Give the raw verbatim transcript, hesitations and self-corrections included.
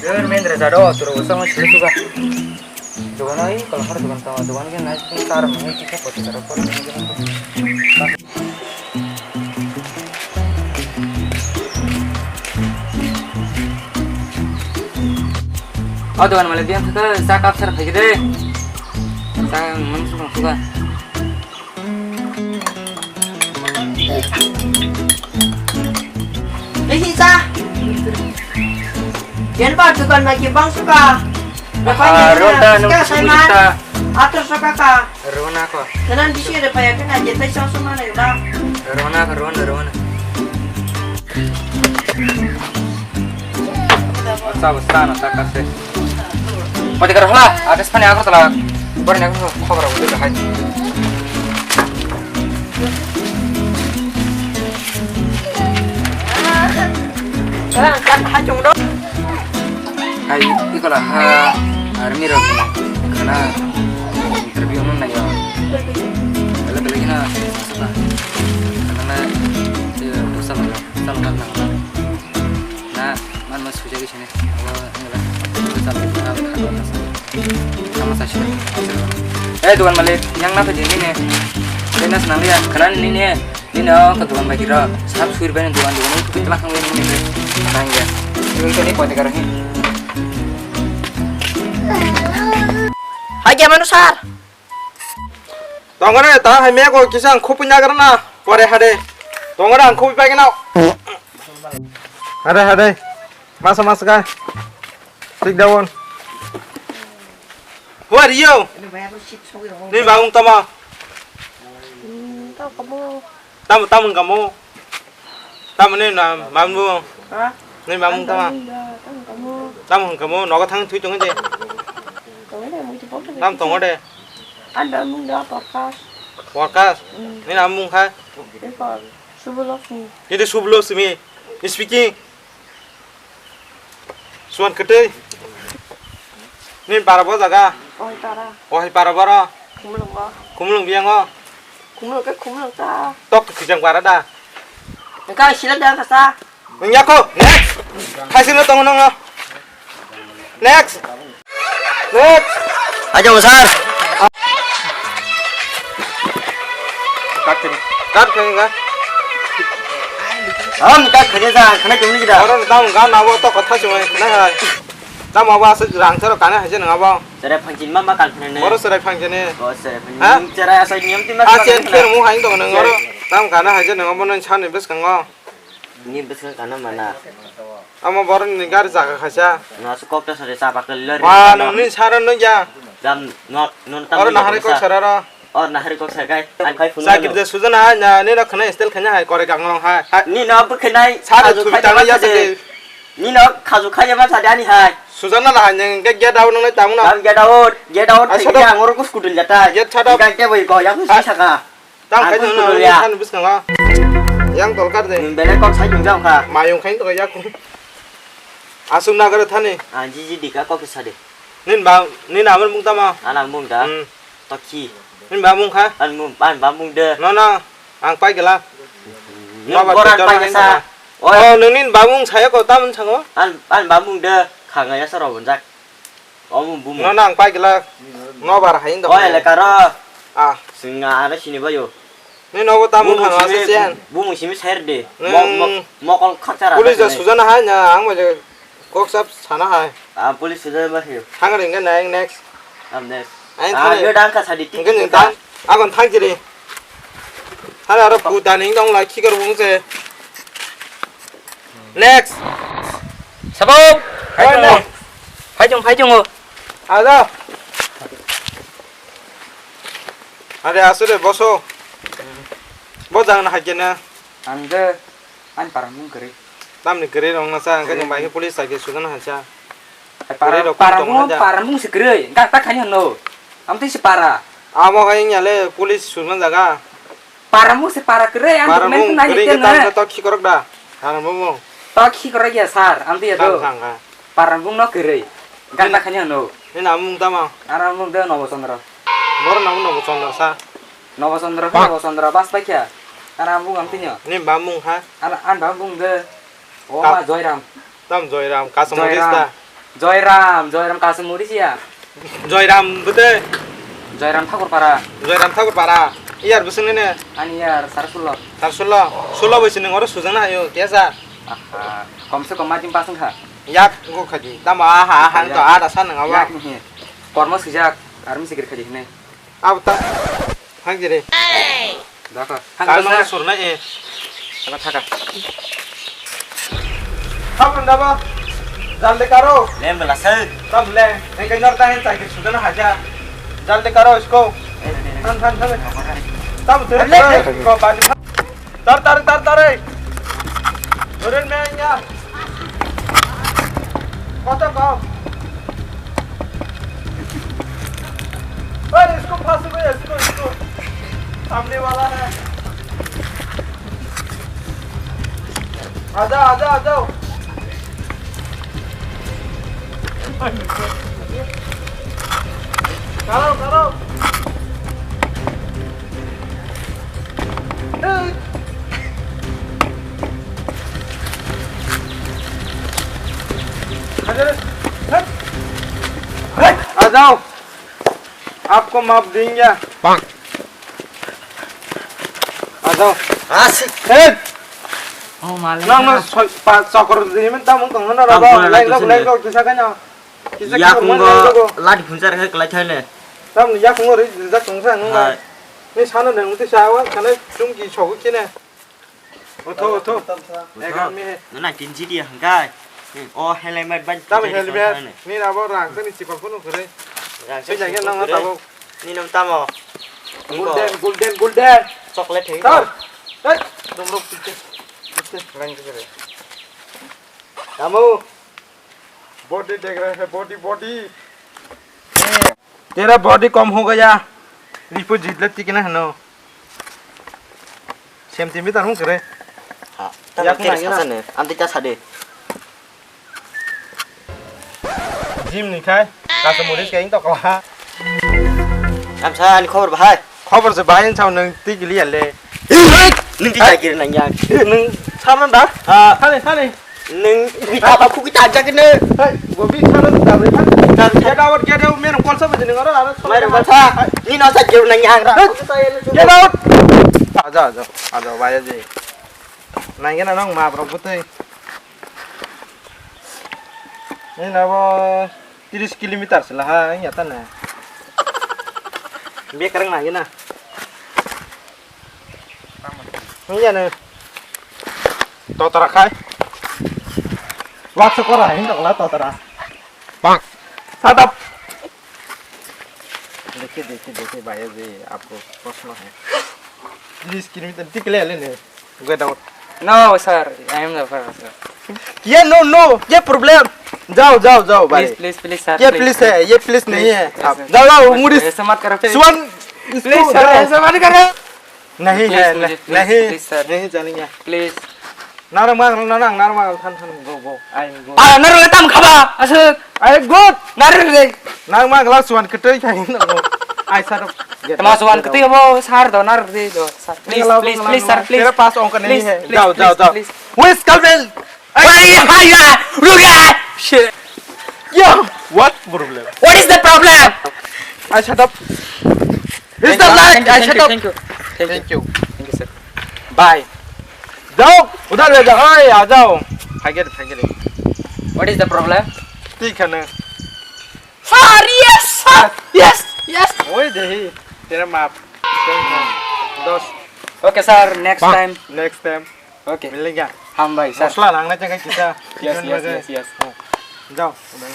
Dur main rajado turu usang sulu suka. Dukan ai kalau har dukan tama dukan ke nai pun tar mani kita poti karo poti. Oh dukan malik dia ke sa kap sar phai de. Sa mung suka suka. Hei, hei, sa. Yen ba dukan ma ki bang suka. Ah, ronda, nung suka sai ma. Atur suka ka. Rona ko. Kanan di sini ada payah kan aja, tapi sama-sama nih, Bang. Rona ko, rona, rona. Basta, basta, no, tak kasih. Pati kar hola, atas pani aku telah. Bor ni aku khobor aku telah. Hai, iko lah, ha, army rok, kana interview no nayo. Bela bela gina, suka. Kana na, ya, dosa lah, dosa lah, na, na, man mas suja ke sini. Abo, ini lah, dosa lah, dosa lah, dosa lah. Sama saja. Eh, dukan malik, yang napa jenis ni? Ini senang dia, kana ni ni. Nini o ka dukan bai kiro, sab suri bai dukan dukan ni kupi telah kang ni ni. Nang ya. Ini tadi kau tegar ni. Hai, gimana, Sar? Tongore ta hai me ko kisang khupui nagar na. Pore hade. Tongore ang khupui pai na. Hade, hade. Masa, masa ka. Sit down. Who are you? Ni bamung tama. Tamo, tamo kamo. Tamo ni na mamung. Ha? Ni bamung tama. Tamo kamo, nogo thang thui tongo je. Tam tongo de. An bamung da Prakash. Prakash. Ni namung kha? Subulokshmi. Ini Subulokshmi. Speaking. Suan kwtwi. Nini para bo jaga? Ohai para. Ohai para boro? Khumulwngo. Khumulwng biyango? Khumulwng khe khumulwng ta. Tok khijang para da? Engka sila da kasa. Nung yako. Next. Khaisino tongo nongo. Next. Next. Aja mo sir. Cut khe, cut khe, cut. Am cut khe ja, khana tumli da. Oro dam ga na bo to kotha chuma khana hai. Dam abo asuk rang tharo kana hai je nang abo. Serai phangchin ma ma kal phane ne. Oro serai phangchin ne. O serai phangchin. Ha? Serai asai niyam tin ma. A chen kher mu hai to nang oro. Dam kana hai je nang abo nang chani bwskango. Ni bwswk kana mana? Amo borok ni gari jaga khaisa. No aswk kok ta sari chapa kwlwi lori. Wa, nungni sara nungya. Dam, no, no, tam. Oro nahari kok sara ro. Or nahari kok sakai. Ang khai phunuk. Sakir de sujana hai, na, ni no khna style khanya hai, kore gang long hai. Ni no bwkhnai. Sara thubi tang ya sakir. Ni no khaju khaya ma sadi ani hai. Sujana la hai, nang ke get out nang tamu na. Get out, get out. Ai, shut up. Ang oro kus kudul jata. Get shut up. Ikan ke boy ko, yang saka. Tang khai nang nang than bwskango. Yang tolkar de. Belai kok sai jung jang kha. Mayung khai to yak. Aswk nagara thani. Ang jiji dika kok sa de. Nin ba, nin amar mung tama. Ana mung da. Hmm. Tokhi. Nin ba mung kha. An mung, an ba mung de. No, no. Ang pai gela. Nin boran pai sa. Oh, nung nin ba mung saya ko tamun sango. An, an ba mung de. Khanga ya sa robon jak. Omo bumo. No, no, ang pai gela. No bar hai ndo. O elaka ro. Ah. Singa ara sini bayo. Ni no bo tamu thang ase sian. Bumo simi ser de. Mo, mo, mokol khakchara. Police da sujana hai na ang mo je kok sap sana hai. Ah, police sujana ba he. Thang ring ga nang next. Am next. Ai thang. Yo dang ka sadi tik. Ngen tang. Agon thang jiri. Hara aro puta ning dong lai khikar bung se. Next. Sabong. Oi, next. Phai jong, phai jong o. Ada. Ada asure boso. Bo jang na hajena. Ang de, ang parang mung kere. Tamni kere rong na sa, ang kajang bai police sa ke sudan ha sa. Parang, parang mung, parang mung se kere. Gak tak hanya no. Am tei se para. Amo kaya nyale police sudan jaga. Paramo se para kere, ang paramo document nai kere kete na. Tam to khikorok da. Paramo mo. To khikorok ya sir, ang tiya do. Paramo no kere. Ganda khanya no. Ni namung tama. Ara mung de Nobo Chandra. Bor namung Nobo Chandra sa. Nobo Chandra, Nobo Chandra bas bai kya. Ara mung ang tinya. Ni bamung ha. Ara an bamung de. O ma Joyram. Tam Joyram, kasam Joyram. Modista. Joyram, Joyram kasing muri siya. Joyram bwtwi? Joyram Thakurpara. Joyram Thakurpara. Iyar bwswk nini? Ani iyar sar sullo. Sar sullo? Sullo bai se nwng oro sujak na hayo, kesa? Aha, komse kom majim pass wngkha. Yak wngkha di. Tamo aha, aha, wngkha, wngkha, ada sa nwng abo. Yak ni. Kormo swijak, army sikir khaidi hinwi. Abo ta. Thang jere. Dakha. Thang, thang, thang. Surnai e. Thaka, thaka. Thang bunda ba. Jaldi karo. Lem bela se. Tab le. Engkai nor ta hen chai ke sudana haja. Jaldi karo isko. Thang, thang, thang. Tab se. Ko bani. Tar, tar, tar, tar, eh. Nurin, main ya. Kota kau. Hey, isko phasi bhai, isko, isko. Samne wala hai. Aja, aja, aja. Karo, karo. आ जाओ, आपको माफ देंगे। आ जाओ। Asik. Hey! Oh, maling. Nang na chokor dimen tamung tong na rabo. Leng lok, leng lok, kisa kanya. Kisa kanya. Yakungo lati phunchar khe klai thaile. Tamni yakungo ri rijak tongsa nung bai. Ni sana nang uti sawa kana chumki sogu kine. Utho, utho. Egar mi he. Nana kinji dia hangkai. O helmet ban. Tam helmet. Ni rabo rang tani chikol phunu kore. Rang tani chikol phunu kore. Ni nam tamo. Golden, golden, golden. Chocolate hai. Sir. Hey, dum rok piche. Piche rang kore. Tamo. Body देख रहे हैं, body, body। तेरा body कम हो गया। रिपो जितले तिकने हनो। सेम तिमी तार हूँ करे। Ha, ya, tamo kung tere lagi na sasa ne, anti ta sade. Gym ni khai, kasa muris kain to kala. Am sa ani khobor bahai. Khobor se bahai, sao nang ti gili ale. Nang ti jai kiri nang yang. Nang sana da? Ha. Sani, sani. Nang bita ba khuki ta jak ne. Hai, gobi sana da re. Get out, get out, men kol sa bajini ngaro ara. Mai ro sa. Ni no sa kiri nang yang ra. Get out. Aja, aja, aja, bahai ji. Nang gena nang ma bro butei. Ni na bo. Tiris kilometer se laha wngya ta na. Bekreng nai na. Wngya na. Totora khai. Waksa kora hai tokla totora. Bang. Sadap. Dekhe, dekhe, dekhe, bhaiya ji, aapko proshno hai. Tiris kilometer dikh le le ne. Get out. No, sir, I am the first, sir. ये no, no, ये problem। जाओ, जाओ, जाओ, भाई। Please, please, please, sir, ये please, please है, ये please नहीं है। Please, आप please, जाओ, जाओ, मुड़ी ऐसा मत करो, please। सुवन, इसको please, sir, जाओ। ऐसा मत करो। नहीं है, please, मुझे, please, नहीं, please, sir। नहीं चलेंगे। Please। Narang mang, narang, narang mang, than, than, go, go, I go। Ah, narang le tam khaba, aswk। Ai, good. Nar re. Nang ma glass one ketui khai no. Ai sir. Tama one ketui abo sir do nar re do sir. Please, please, please, sir, please. तेरे पास औकात नहीं है। Please, जाओ, please, जाओ, जाओ। Please। Who is coming? Hey, hey, hey, रुक जा। Shit। Yo, what problem? What is the problem? I shut up। He's the light। I shut up। Thank you। Thank you। Thank you। Thank you, sir। Bye। जाओ, उधर ले जाओ। ओए, आ जाओ। Forget, forget। What is the problem? ठीक है ना? Sir, yes, sir, yes, yes। ओए, देही, तेरा माफ। दस। Okay, sir, next time। Next time। Okay। मिलेंगे। हम भाई, sir। हौसला लांगना चाहिए किसा। Yes, yes, yes, yes। हाँ। जाओ, उधर।